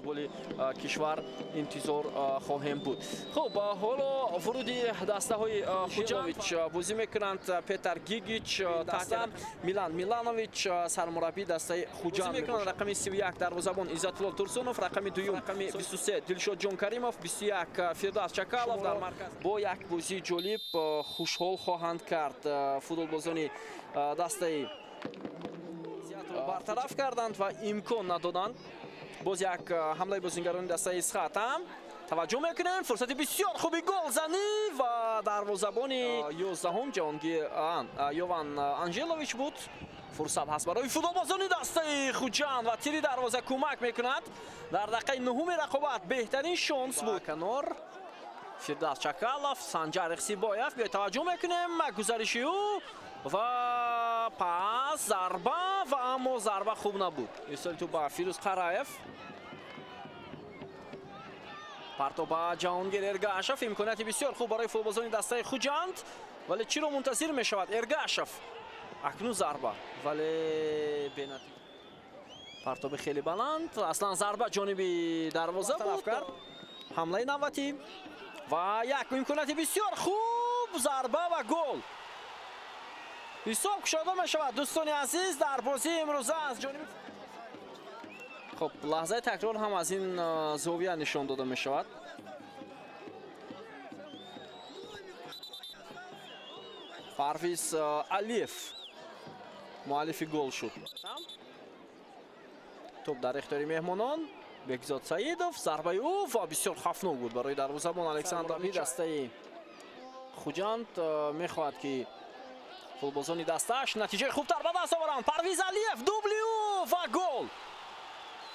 футболи кишвар интизор хоҳем буд. Хуб, ҳоло вуруди дастаҳои Хуҷандович бозӣ мекунанд. Петар Гигич, таҳта Милан Миланович, сармураббии дастаи Хуҷанд мекунанд. Рақами 31 дарвозабон Иззатулло Турсунов, рақами дуюм, рақами 23 Дилшодҷон Каримов, 21 Фирдавс Чакалов дар марказ. Бо як бозии ҷолиб хушҳол хоҳанд кард футболбозони дастаи бартараф карданд ва имкон надоданд. Боз як ҳамлаи бозингарони дастаи Исхатам. Таваҷҷӯҳ мекунем, фурсати бисёр хуби голзанӣ ва дарвозабони 11-ум Ҷаҳонгир Йован Анжелович буд. Фурсат ҳаст барои футболбозони дастаи Хуҷанд ва тири дарвоза кӯмак мекунад. Дар дақиқаи нуҳуми рақобат беҳтарин шонс буд. Канор Фирдавс Чакалов, Санҷар Ихсибоев. Биёед, таваҷҷӯҳ мекунем, гузариши ӯ ва пас, зарба, ва аммо зарба хуб набуд. Ирсоли тӯб ба Фирӯз Қараев, парто ба Ҷаҳонгир Эргашев. Имконияти бисёр хуб барои футболбозони дастаи Хуҷанд, вале чиро мунтазир мешавад Эргашев? Акнун зарба, вале бенатиҷа. Партоби хеле баланд, аслан зарба ҷониби дарвоза буд. Ҳамлаи навбатӣ ва як имконияти бисёр хуб, зарба ва гол. Ҳисоб кушода мешавад, дӯстони азиз, дар бозии имрӯза аз ҷониби. Хуб, лаҳзаи такрор ҳам аз ин зовия нишон дода мешавад. Парвиз Алиев муаллифи гол шуд. Тӯб дар ихтиёри меҳмонон. Бекзод Саидов, зарбаи ӯ ва бисёр хавфнок буд барои дарвозабон Александр. Дастаи Хуҷанд мехоҳад, ки футболбозони дастааш натиҷаи хубтар ба даст оваранд. Парвиз Алиев, дубли ӯ ва гол.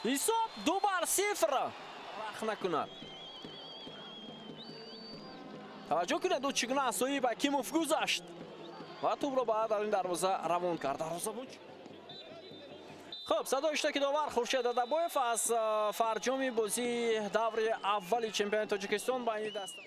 Ҳисоб 2-0. Рах накунад. Таваҷҷӯҳ кунед, ӯ чӣ гуна аз соҳиби Акимов гузашт ва тӯбро ба даруни дарвоза равон кард. Дарвозабон. Хуб, садои иштироки довар Хуршед Адабоев аз фарҷоми бозии даври аввали чемпионати Тоҷикистон байни даста.